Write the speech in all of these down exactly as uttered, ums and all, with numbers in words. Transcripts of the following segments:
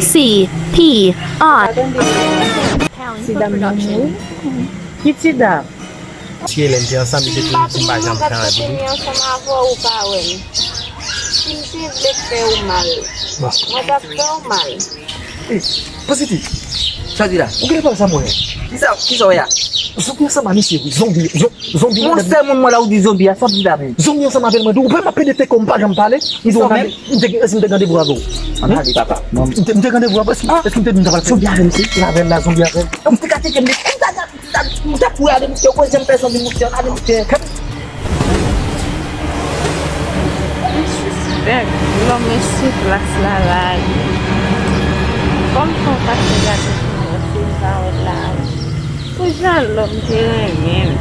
C P R. Ti dam nan mouri. Ki ti dam? Paske lè n te ansanm, li te toujou di m pa janm fè anyen pou li. Mwen ansanm avè w, ou pa wè m. Si m te vle fè w mal, mwen t ap fè w mal. Ey, Positi. Sa w di la? Ou genlè pa wè sa m wè a? Kisa, kisa w wè a? Zonbi ansanm a misye, wi. Zonbi, zon-, zonbi. Yon sèl moun m wè la ou di zonbi a, sa w di la menm? Zonbi ansanm avè l, mwen di w, ou pa m ap penetre kò m pa janm pale. M di w, m te, èske m te gen randevou avè w? Ann ale, papa. M te, m te gen randevou avè w, èske, èske m te di m ta pral fè? Zonbi avè m, si. L avè l la, zonbi avè l. M te ka tcheke m, m ta, m ta, m ta kouri ale, misye, ou kwè jan m pè zonbi, misye, ale, misye. Mwen sispèk lòm e sou plas la la wi. Kòm fè w pase gade pou mwen, si m pa wè l la wi. Pou jan lòm te renmen m.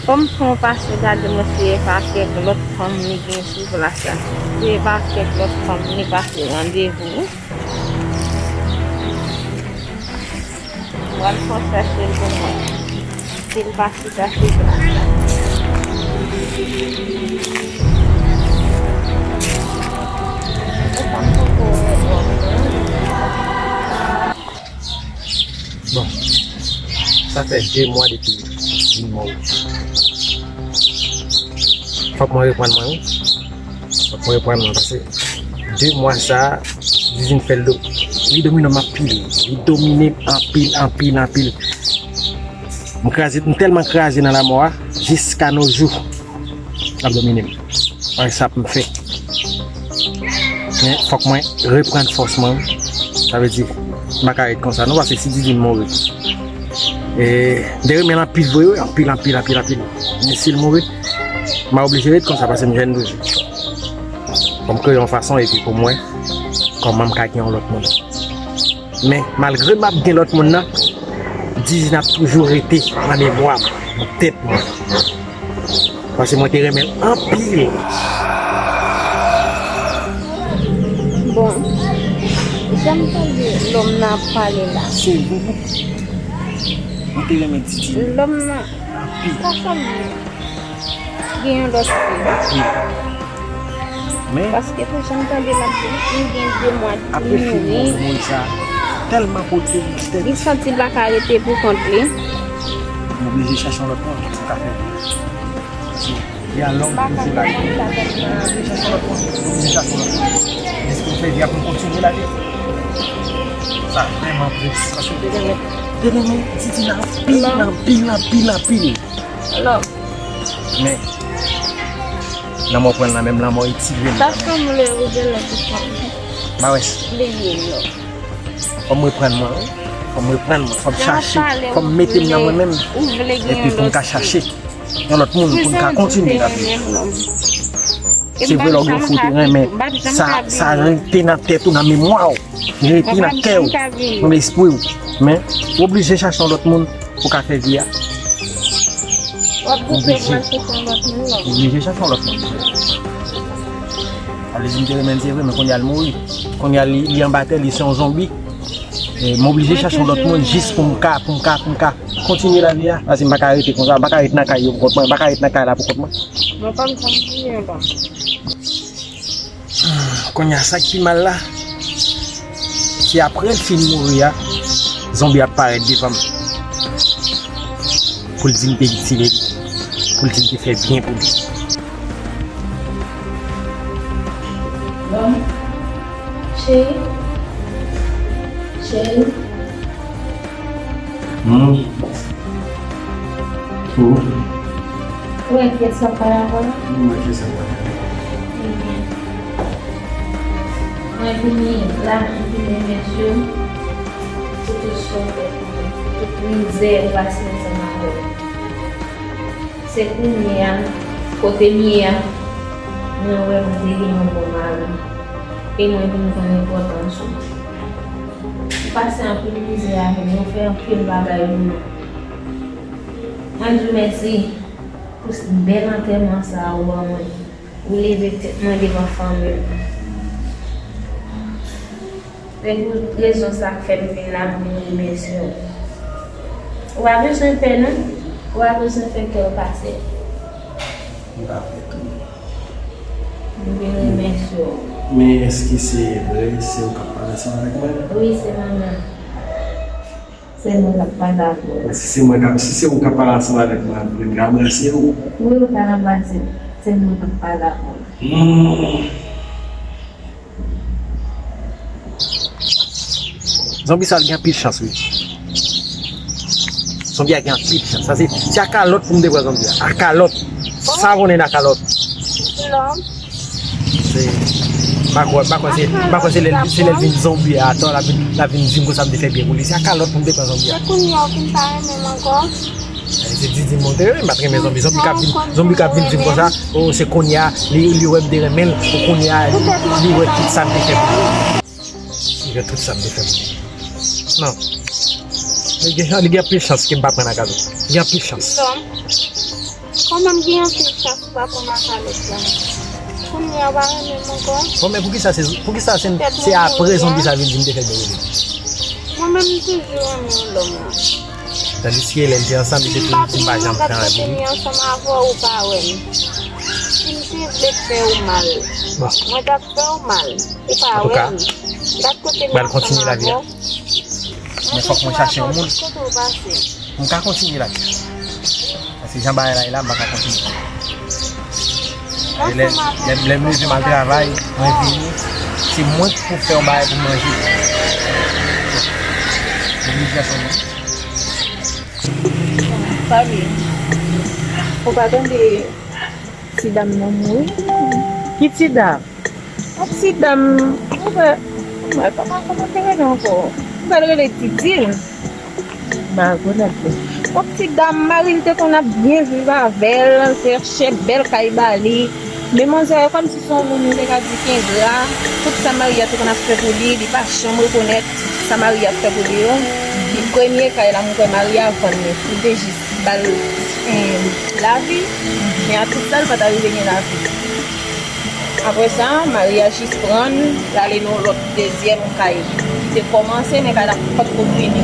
Kòm fè w pase gade mwen, se pa kèk lòt fanm li gen sou plas la. Se pa kèk lòt fanm li pase randevou. Pral fò chèche l pou mwen. Si l pa chita sou plas la. Ou pa poko wè lòm nan. Bon, sa fè de mwa depi Didine mouri. Fòk mwen reprann mwen, wi. Fòk mwen reprann mwen, paske de mwa sa a, Didine fè l do-, li domine m anpil. Li domine m anpil, anpil, anpil. M kraze, m tèlman kraze nan lanmò a, jiska nos jours, l ap domine m. Paske sa pou m fè. Men fòk mwen reprann fòs mwen. Sa vle di, m pa ka ret konsa non, paske si Didine mouri, e, m te renmen l anpil vre, wi, anpil, anpil, anpil, anpil. Men si l mouri, m a oblije ret konsa, paske m jèn toujou. Fò m kreye yon fason epi pou m wè kòman m ka gen yon lòt moun. Men, malgre m ap gen lòt moun nan, Didine ap toujou rete nan memwa m, nan tèt mwen. Paske mwen te renmen l anpil. Bon, jan m tande lòm nan ap pale la. Se vre, wi. Mwen te renmen Didine. Lòm nan, anpil. Pa sanble. Gen yon lòt fi. Wi. Men paske pou jan m tande l ap di, m gen de mwa depi li mouri. Apre fi mouri sa, tèlman pote li tèt. Li santi l pa ka rete pou kont li. M oblije chèche yon lòt moun pou m ka fè vi. Paske li a lòm pou m viv la. M oblije chèche yon lòt moun. M oblije chèche yon lòt moun. Jis pou m fè vi a pou m kontinye lavi. Sa vrèman tris. Paske m te renmen, te renmen Didine anpil, anpil, anpil, anpil. Lòm. Men, lanmò pran l nan menm, lanmò etire l. Sa sanble ou gen lè ki fè. M pa wè si. Bliye l non. Fò m reprann mwen, wi. Fò m reprann mwen, fò m chache, fò m mete m nan mwen menm. Epi pou m ka chache yon lòt moun, pou m ka kontinye lavi. Se vre lè w gen fou te renmen, sa, sa rete nan tèt ou, nan memwa w, li rete nan kè w, nan lespri w. Men, ou oblije chache yon lòt moun pou ka fè vi a. W ap bouke pral chèche yon lòt moun non. Ou oblije chache yon lòt moun. Sa vle di m te renmen l, se vre, men kounye a l mouri. Kounye a li, li anba tè, li se yon zonbi. E, m oblije chache yon lòt moun jis pou m ka, pou m ka, pou m ka kontinye lavi a. Paske m pa ka rete konsa, m pa ka rete nan kay yo pou kont mwen, m pa ka rete nan kay la pou kont mwen. Mwen pa m janm bliye ankò. Kounye a, sa k pi mal la, se apre l fin mouri a, zonbi ap parèt devan m. Pou l di m te itile li, pou l di m te fè byen pou li. Bon. Cheri. Cheri. Hmm. Ou? Ou enkyèt sa pa la vwa? Wi, mwen enkyèt sa pa la vwa. Ebyen, mwen vini la, mwen vini remèsye w pou tout sa w fè pou mwen, pou tout mizè m pase ansanm avè w. Se kounye a, kote m ye a, mwen wè mwen te gen yon bon mari, e mwen vin konn enpòtans ou. Ou pase anpil mizè avè m, ou fè anpil bagay pou mwen. Mwen di w mèsi pou bèl antèman sa a ou ban mwen. Ou leve tèt mwen devan fanmi m. Se pou rezon sa k fè m vin la pou m remèsye w. Ou pa bezwen pè non. Ou pa bezwen fè kè w pa sèl. M pa pè tou. M vin remèsye w. Men èske se vre, se ou k ap pale ansanm avèk mwen? Wi, se mwen menm. Se mwen k ap pale avè w. Si se mwen k ap, si se ou k ap pale ansanm avèk mwen, m ka anbrase w? Wi, ou ka anbrase m. Se mwen k ap pale avè w. Hmm. Zonbi sa l gen anpil chans, wi. Zonbi a gen anpil chans. Sa se, se a kalòt pou m te pran zonbi a. A kalòt. Savonnen a kalòt. Lòm. Se, m pa kwè, m pa kwè se, m pa kwè se lè, se lè l vin zonbi a atò, l ap vin, l ap vin di m konsa m te fè byen pou li. Se a kalòt pou m te pran zonbi a. Se kounye a w vin pa renmen m ankò. Eh, se di di m ou te renmen, m pa t renmen zonbi. Zonbi k ap vin, zonbi k ap vin di m konsa, oh, se kounye a, li, li wè m te renmen l, ou kounye a, li, li wè tout sa m te fè pou li. Li wè tout sa m te fè pou li. Non. Li gen, li gen anpil chans ke m pa pran nan kado. Li gen anpil chans. Kòman m gen anpil chans ou pa pran nan kalòt la? Kounye a ou pa renmen m ankò? Bon, men poukisa se, poukisa se, se apre zonbi sa vin di m te fè byen pou li? Mwen menm m toujou renmen yon lòm nan. Tandiske lè n te ansanm, li te toujou di m pa janm fè anyen pou li. M pa t konn kote m ansanm avè w, ou pa wè m. Si m te vle fè w mal, mwen t ap fè w mal. Ou pa wè m. M pa t kote m ansanm avè w. Men fòk mwen chache yon moun pou m ka kontinye lavi a. Paske jan bagay la ye la, m pa ka kontinye. E lè, lè, lè m leve m al travay, mwen vini, se mwen ki pou fè yon bagay pou manje. Oblije fè mwen. Fabi, ou pa tande ti dam nan mouri? Ki ti dam? Yon ti dam, mwen pa, mwen pa ka kòmante rele ankò. M pral rele Didil. M pa rekonèt li. Yon ti dam, mari l te konn ap byen viv avè l, te achte bèl kay ba li. Men manzè, kòmsi se yon moun, nou te ka di ki engra. Tout sa mari a te konn ap fè pou li, li pa janm rekonèt sa mari a ap fè pou li yo. Li premye kay la, mwen kwè mari a vann li. Li te jis ba l, eh, lavi, men a tout sa, l pa ta rive gen lavi. Apre sa, mari a jis pran l, l ale nan yon lòt dezyèm kay ki te kòmanse, men kay la potko fini.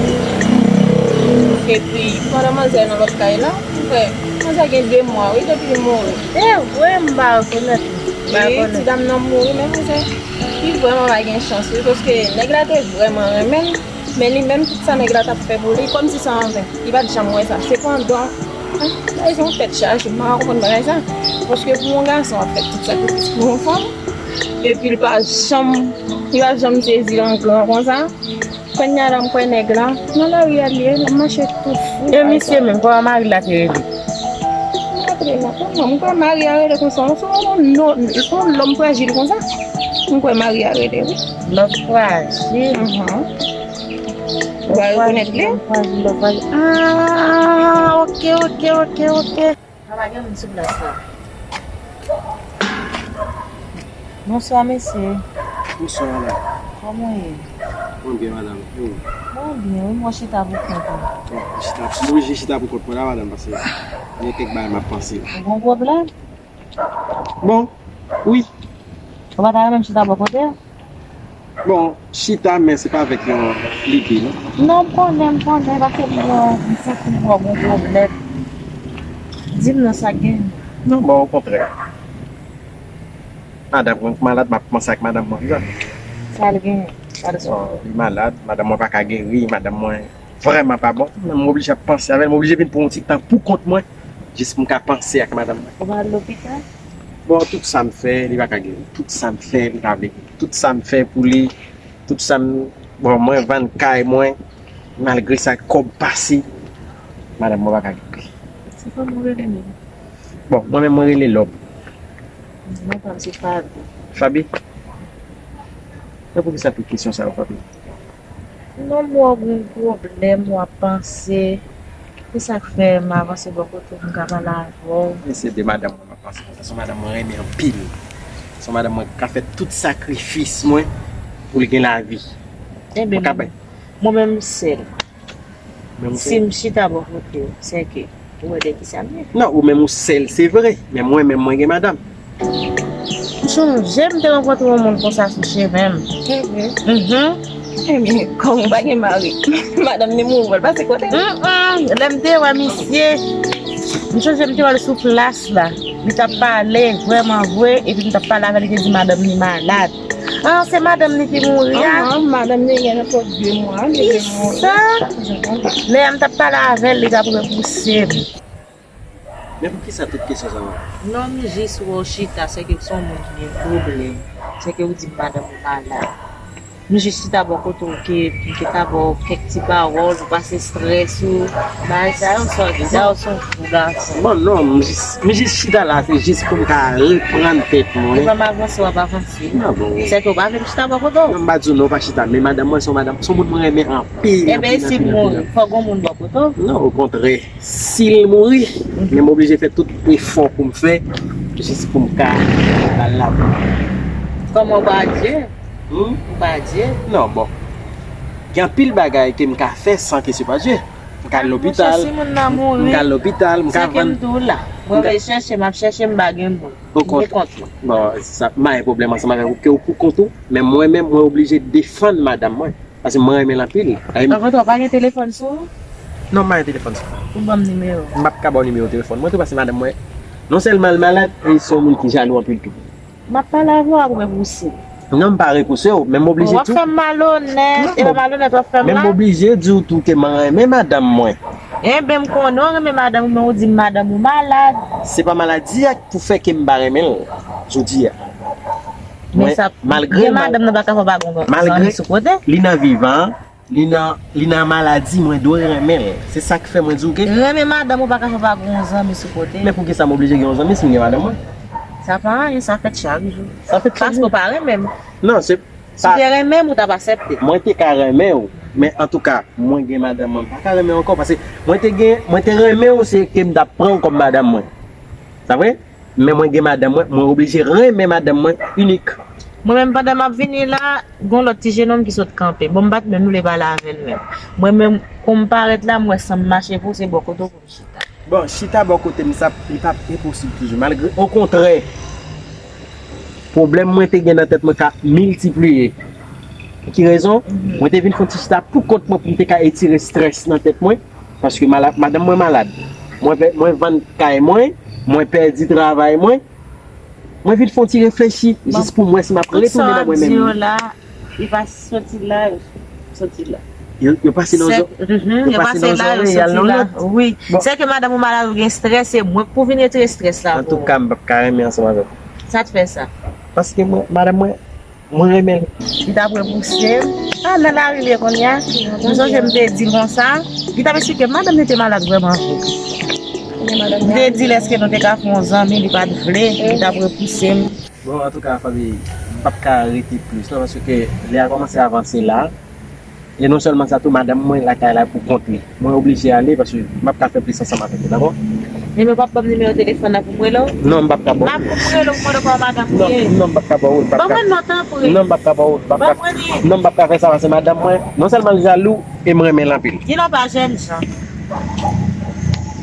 Epi, pandan manzè nan lòt kay la, mwen kwè, manzè gen de mwa, wi, depi li mouri. E vre, m pa rekonèt li. M pa rekonèt. Ti dam nan mouri, men manzè, li vrèman pa gen chans, wi, paske nèg la te vrèman renmen l, men li menm, tout sa nèg la t ap fè pou li, kòmsi se anven. Li pa t janm wè sa. Sepandan, bagay se yon tèt chaje, m pa ka konprann bagay sa. Paske pou yon gason ap fè tout sakrifis pou yon fanm, epi l pa janm, li pa janm sezi an gran konsa. Kounye a la, m kwè nèg la nan lari a l ye, l ap mache tou fou. E misye menm, kòman mari l la te rele? M pa t rele non, kòman, m kwè mari a rele konsa, se yon non, se yon lòm frajil konsa. M kwè mari a rele, wi. Lòm frajil? Mhm. Ou pa rekonèt li? Lòm frajil, lòm frajil. Ah, ok, ok, ok, ok. Sa pa gen moun sou plas la. Bonswa, mesye. Bonswa, madanm. Kòman w ye? Mwen byen, madanm. E ou? Mwen byen, wi, mwen chita pou kont mwen. Bon, chita, m oblije chita pou kont mwen la, madanm, paske gen kèk bagay m ap panse. Ou gen pwoblèm? Bon, wi. Ou pa ta renmen m chita bò kote w? Bon, chita, men se pa avèk yon lide, non. Non, m konnen, m konnen, paske m wè w, m santi m wè w gen pwoblèm. Di m non sa k gen. Non, bon, okontrè. Madanm mwen malad, m ap panse ak madanm mwen, wi. Sa l gen? Sa l sou? Bon, li malad, madanm mwen pa ka geri, madanm mwen vrèman pa bon. Men m oblije ap panse avè l, m oblije vin pran yon ti tan pou kont mwen, jis pou m ka panse ak madanm mwen. Ou pa al lopital? Bon, tout sa m fè, li pa ka geri. Tout sa m fè, li pa vle geri. Tout sa m fè pou li, tout sa m, bon, mwen vann kay mwen, malgre sa, kòb pase, madanm mwen pa ka geri. Se kòman w rele menm? Bon, mwen menm, mwen rele Lòb. Non pa m se Fabi. Fabi? Men poukisa tout kesyon sa yo, Fabi? Non, m wè w gen pwoblèm, w ap panse. Se sa k fè m avanse bò kote w pou m ka pale avè w. Men se de madanm mwen m ap panse konsa. Se yon madanm mwen renmen anpil. Se yon madanm mwen k ap fè tout sakrifis mwen pou l gen lavi. Enben, mwen menm, mwen menm m sèl. Si m chita bò kote w, sèke ou wè de kisa m ye? Non, ou menm ou sèl, se vre. Men mwen menm, mwen gen madanm. M chonje m te rankontre yon moun konsa sou chemen m. Se vre? Mhm. Ebyen, kòm ou pa gen mari, madanm ni mouri, w al pase kote l? Mm, mm. Lè m te wè misye, m chonje m te wè l sou plas la. Li t ap pale vrèman vre, epi m t ap pale avè l, li te di madanm li malad. Ah, se madanm li ki mouri a? Ahan, madanm li gen nenpòt de mwa, li gen mwa. Kisa? Lè m t ap pale avè l, li t ap repouse m. Men poukisa tout kesyon sa yo? Non, m jis wè w chita, sèke w se yon moun ki gen pwoblèm. Sèke w di m madanm ou malad. M jis chita bò kote w ke m te ka ba w kèk ti pawòl, ou pase estrès ou, bagay sa yo, sa w di, sa w se yon gwo gason. Bon, non, m jis, m jis chita la, se jis pou m ka reprann tèt mwen. Ou pa m avanse, w ap avanse. Ah bon. Sèke w pa vle m chita bò kote w. Non, m pa di w non, w pa chita, men madanm mwen se yon madanm, se yon moun mwen renmen anpil, anpil, anpil, anpil. Ebyen, si m mouri, fòk gon moun bò kote w. Non, okontrè. Si l mouri, men m oblije fè tout efò pou m fè, jis pou m ka al lavi. Kòman w pa Dye? Hmm? Ou pa Dye? Non, bon. Gen anpil bagay ke m ka fè san ke se pa Dye. M ka al lopital. Monchè, si moun nan mouri, m ka al lopital, m ka vann. Sèke m tou la. Mwen vle chèche, m ap chèche, m pa gen moun. M gen kont mwen. Bon, sa, m pa gen pwoblèm ansanm avèk ou, ke w pou kont ou, men mwen menm, mwen oblije defann madanm mwen. Paske mwen renmen l anpil. Ay, m- An kontre, w pa gen telefòn sou ou? Non, m pa gen telefòn sou mwen. Ou ban m nimewo. M p ap ka ba w nimewo telefòn mwen tou, paske madanm mwen, non sèlman l malad, e se yon moun ki jalou anpil tou. M ap pale avè w, w ap repouse m. Non, m pa repouse w, men m oblije di w. W ap fè m malonèt, e pa malonèt w ap fè m la. Men m oblije di w tou ke mwen renmen madanm mwen. Enben, m konnen w renmen madanm ou, men w di m madanm ou malad. Se pa maladi a pou fè ke m pa renmen l, jodi a. Men sa, malgre gen madanm nan pa ka fè w pa gon zanmi sou kote. Li nan vivan, li nan, li nan maladi, mwen dwe renmen l. Se sa k fè mwen di w ke renmen madanm ou pa ka fè w pa gon zanmi sou kote. Men poukisa m oblije gen yon zanmi si m gen madanm mwen? Sa pa anyen, sa fèt chak jou. Sa fèt chak jou. Paske w pa renmen m. Non, se si w te renmen m, ou t ap aksepte. Mwen te ka renmen w, men antouka, mwen gen madanm mwen, m pa ka renmen w ankò, paske mwen te gen, mwen te renmen w, se ke m t ap pran w kòm madanm mwen. Sa vre? Men mwen gen madanm mwen, mwen oblije renmen madanm mwen inik. Mwen menm, pandan m ap vini la, gon lòt ti jenòm ki sot kanpe. Bon, m pa t menm vle pale avè l menm. Mwen menm, kou m parèt la, m wè san m mache pou se bò kote w pou m chita. Bon, chita bò kote m, sa, li p ap enposib toujou. Malgre, okontrè, pwoblèm mwen te gen nan tèt mwen ka miltipliye. Pou ki rezon? Mwen te vin fè yon ti chita pou kont mwen pou m te ka etire estrès nan tèt mwen. Paske mala-, madanm mwen malad. Mwen pè-, mwen vann kay mwen, mwen pèdi travay mwen. Mwen vin fè yon ti reflechi, jis pou m wè si m ap retounen nan mwen menm. Tout sa w ap di yo la, li pa soti la, yo soti la. Yo, yo pase nan zò-, yo pase nan zòrèy, y al nan lòt. Wi. Bon. Sèke madanm ou malad ou gen estrès, se mwen k pou vin retire estrès la pou ou. Antouka, m p ap ka renmen ansanm avèk ou. Sa t fè sa? Paske mwen, madanm mwen, mwen renmen l. Li t ap repouse m. Ah, nan lari l ye kounye a. M sonje m te di l konsa. Li t ap eksplike m, madanm li te malad vrèman vre. M te di l èske nou te ka fè yon zanmi, li pa t vle. Li t ap repouse m. Bon, antouka, fanmi, m p ap ka rete plis, non, paske lè a kòmanse avanse la. E non sèlman sa tou, madanm mwen lakay la pou kont li. Mwen oblije ale paske m p ap ka fè plis ansanm avèk li, dakò? Ebyen, w p ap ban m nimewo telefòn nan pou m rele w? Non, m p ap ka ba w. M ap pou m rele w pou mande w kòman madanm ou ye. Non, non, m p ap ka ba w, m p ap ka. Ban mwen non, tanpri. Non, m p ap ka ba w, m p ap ka. Ban mwen li. Non, m p ap ka fè sa paske madanm mwen, non sèlman l jalou, e m renmen l anpil. Di non pa jènjan.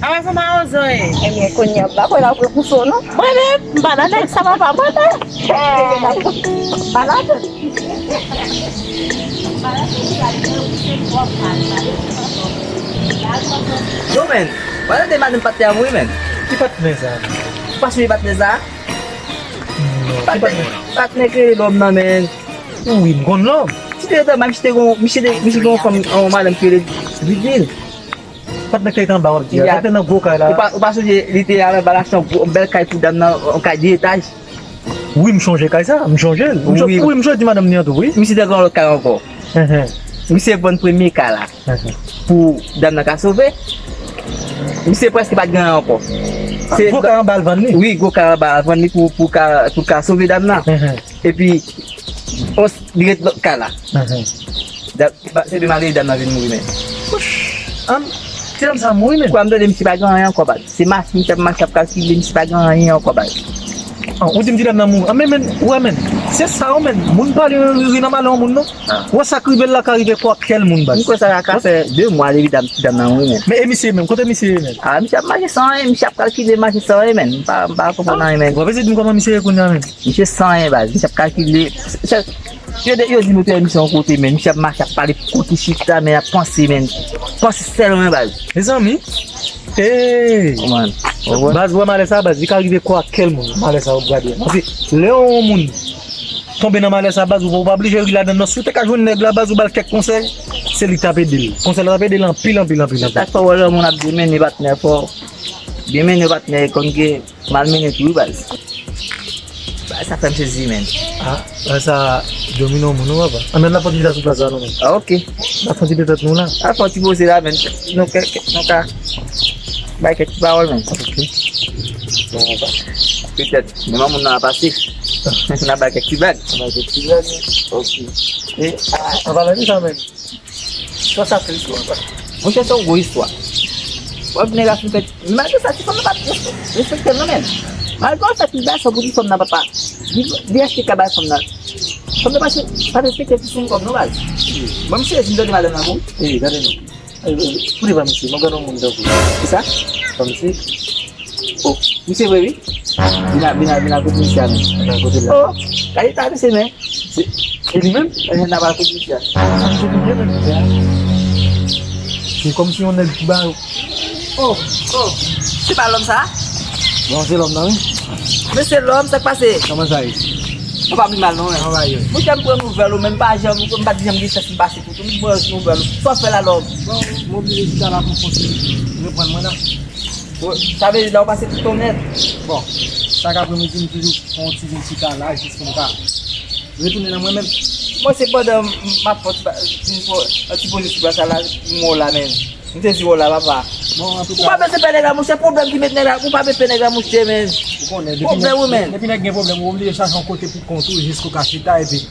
Awa se mawozo ye. Ebyen, kounye a, m pa kwè l ap repouse w, non. Mwen menm, m pa nan nèg sa papa mwen, non. M pa nan nèg. Yo, men, pa tande madanm patnè a mouri, men. Ki patnè sa? Ou pa sonje patnè sa? Non, ki patnè? Patnè ki rele Lòm nan, men. Wi, m konn Lòm. Ti te tan, misye te gon, misye te, misye te gon fanm, yon madanm ki rele Vidvil. Patnè k te anba w ap di a, sa k te nan gwo kay la. Ou pa, ou pa sonje, li te al anba l achte yon gwo, yon bèl kay pou dam nan, yon kay de etaj. Wi, m chonje kay sa, m chonje l. M chon-, wi, m chonje di madanm ni an tou, wi. Misye te gen yon lòt kay ankò. Misye vann premye kay la pou dam nan ka sove. Misye prèske pa t gen anyen ankò. Se gwo kay anba l vann li? Wi, gwo kay anba l vann li pou, pou ka, pou ka sove dam nan. Epi, on, li ret lòt kay la. Ba, se de malere dam nan vin mouri, men. Wouch! An, ti dam sa mouri, men. Kwa m tande misye pa gen anyen ankò, baz. Se mache, misye ap mache ap kalkile, misye pa gen anyen ankò, baz. An, ou di m ti dam nan mouri. An, men, men, ou wè, men. Se sa, wi, men. Moun pa ri nan malè yon moun, non. Ou wè sa k rive l la ka rive kwa kèl moun, baz. M kwè sa ka fè de mwa depi dam, ti dam nan mouri, men. Men e misye menm, kote misye ye, men? A, misye ap mache san anyen, misye ap kalkile mache san anyen, men. M pa, m pa konprann anyen, men. Ou pa bezwen di m kòman misye ye kounye a, men. Misye san anyen, baz. Misye ap kalkile. Se, se, yo de, yo di nou te misye yon kote, men. Misye ap mache, ap pale, kote chita, men, ap panse, men. Panse sèlman, baz. Mezanmi. Hey! Baz, wè malè sa, baz, li ka rive kwa kèl moun. Malè sa, w ap gade. Paske lè yon moun tonbe nan malè sa baz, ou pa, ou pa blije ri ladan l non. Si w te ka jwenn nèg la baz, ou ba l kèk konsèy, se li k t ap ede l. Konsèy la t ap ede l anpil, anpil, anpil, anpil. Sa k fè w wè lè yon moun ap byen mennen patnè fò. Byen mennen patnè konn gen mal mennen tou wi baz. Bagay sa fè m sezi menn. Ah, bagay sa domine yon moun wi papa. Ann, ann ap fè yon ti pita sou plas la non menn. Ah, ok. N ap fè yon ti pita tèt nou la. N ap fè yon ti poze la menn. Nou ka, nou ka bay kèk ti pawòl menn. Ok. Bon, petèt, menm moun nan ap pase. N ap bay kèk ti blag. N ap bay kèk ti blag. Ok. E, ah, an palan de sa menn. Sa, sa trist wi papa. Monchè, se yon gwo istwa. W ap vin nèg la fin fè, malgre sa, ti fanm nan pa t respekte l non menn. Malgre w fè tout bagay sa pou ti fanm nan papa. Li, li achte kay bay fanm nan. Fanm nan pa, pa t respekte ti fanm kòm non baz. Bon, misye, si m tande madanm nan bon. Ey, tande non. Ey, ey, koute pa misye, mwen gade yon moun tankou. Kisa? Pa misye. Oh, misye vre wi. Vin a, vin a, vin a kote misye a menm. Vin a kote l la. Oh, gade ta misye men. Se, se li menm? Eh, n ap al kote misye a. Sa misye te gen menm? Se kòmsi yon nèg ki ba yo. Oh, oh, se pa lòm sa? Non, se lòm nan wi. Men se lòm, sa k pase? Kòman sa ye? Ou pa pi mal non men. Kòman sa ye? Monchè, m pran nouvèl ou, men m pa janm, m pa t janm gen chans m pase kote ou, m pran nouvèl ou. Sa w fè la lòm? Bon, m oblije chita la pou m kontinye reprann mwen la. Bon, sa vle di la ou pase tout ton nèt. Bon, chak apremidi m toujou fè yon ti vin chita la jis pou m ka retounen nan mwen menm. Mwen se pandan m ap fè yon ti pa, yon ti poze sou plas la, m wè w la menm. M sezi wè w la papa. Bon, antouka. Ou pa bezwen pè nèg la monchè, pwoblèm ki met nèg la, ou pa bezwen pè nèg la monchè menm. Ou konnen, depi nèg, depi nèg gen pwoblèm, ou oblije chache yon kote pou kont ou jis pou ka chita epi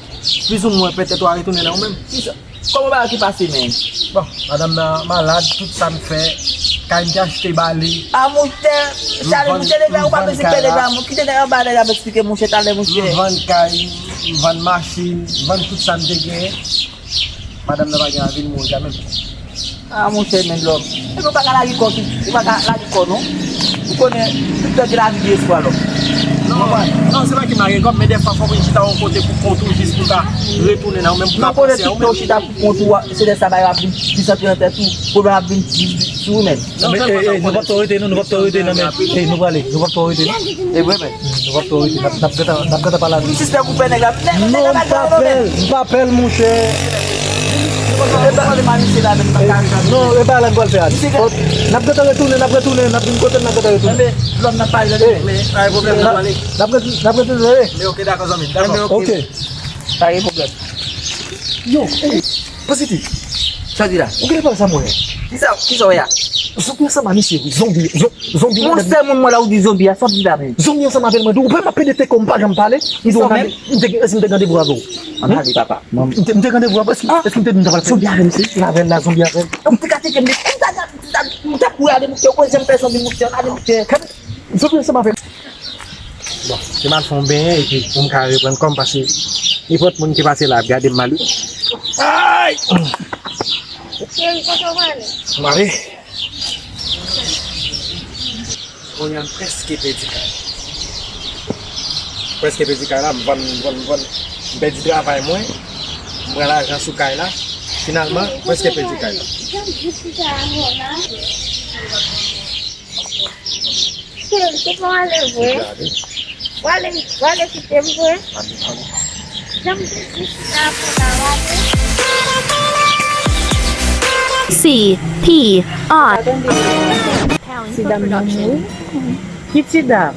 plizoumwen petèt w a retounen nan ou menm. Kisa? Kòman bagay ki pase menm? Bon, madanm nan malad, tout sa m fè, kay m te achte ba li. A monchè, chale monchè nèg la, ou pa bezwen pè nèg la, kite nèg la, ba nèg la eksplike monchè talè monchè. M vann kay, m vann machin, m vann tout sa m te genyen. Madanm nan pa gen anvi l mouri kanmenm. A monchè men lòm. Epi ou pa ka lage kò tou, ou pa ka lage kò non. Ou konnen tout lè gen lavi gen espwa lòm. Non, non, se pa ke m lage kò m, men dèfwa fòk ou chita yon kote pou kont ou jis pou ka retounen nan ou menm pou ka panse a ou menm. Tout lè ou chita pou kont ou, se lè sa bagay ap vin plis anpil nan tèt ou, pwoblèm ap vin plis sou ou menm. Men, eh, eh, nou p ap twò rete non, nou p ap twò rete non, men, eh, nou prale, nou p ap twò rete non. E vre men. Nou p ap twò rete, n ap, n ap gentan, n ap gentan pale avè l. M sispèk ou pè nèg la. Non, m pa pè l, m pa pè l, monchè. Non, e pa la n pral fè a. N ap gentan retounen, n ap retounen, n ap vin kote l, n ap gentan retounen. Lòm n ap pale, men pa gen pwoblèm, n ap pale. N ap retounen, n ap retounen, eh. Men ok, dakò, zanmi, dakò. Ok. Pa gen pwoblèm. Yo, eh, Pasiti. Sa w di la? Ou genlè pa wè sa m wè a? Kisa, kisa w wè a? Zonbi ansanm a misye wi, zonbi, zon-, zonbi. Monchè, moun mwen la ou di zonbi a, sa w di la menm? Zonbi ansanm avè l, mwen di w, ou pa m ap pede te kò m pa janm pale. M di w, gade, m te, èske m te gen randevou avè w? Ann ale papa. M te, m te gen randevou avè w, èske, èske m te di m ta pral fè? Zonbi avè m, se? Avè l la, zonbi avè l. M te ka tcheke, m te, m ta, m ta, m ta kouri ale monchè, ou konnen jan m pè zonbi monchè, ale monchè. Zonbi ansanm avè l. Bon, se m al fè yon benyen epi pou m ka reprann kò m, paske nenpòt moun ki pase la ap gade m mal wi. Ay! Cheri, kote w prale? M ale. Kounye a m prèske pèdi kay. Prèske pèdi kay la, m vann, m vann, m vann, m pèdi travay mwen, m pran lajan sou kay la. Finalman, m prèske pèdi kay la. Jan m di chita avè w la. Cheri, se pa w ale vre? W ale, w ale kite m vre? Jan m te di chita pou la w ale. C P R. Ti dam nan mouri. Ki ti dam?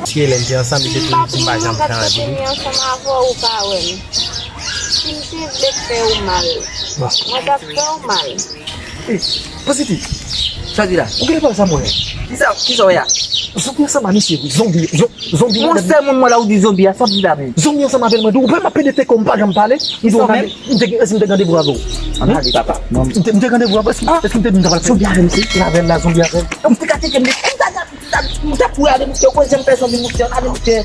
Paske lè n te ansanm, li te toujou di m pa janm fè anyen pou li. Si m pa di nou nan kat kote m ye ansanm avè w, ou pa wè m. Si m te vle fè w mal, mwen t ap fè w mal. Ey, Pasiti. Sa w di la? Ou genlè pa wè sa m wè a? Kisa, kisa w wè a? Zonbi ansanm a misye wi, zonbi, zon-, zonbi. Monchè, moun mwen la ou di zonbi a, sa w di la menm? Zonbi ansanm avè l, mwen di w, ou pa m ap pede te kò m pa janm pale. M di w, gade, m te, èske m te gen randevou avè w? Ann ale papa. M te, m te gen randevou avè w, èske, èske m te di m ta pral fè? Zonbi avè m, se? Avè l la, zonbi avè l. M te ka tcheke, m te, m ta, m ta, m ta kouri ale monchè, ou konnen jan m pè zonbi monchè, ale monchè.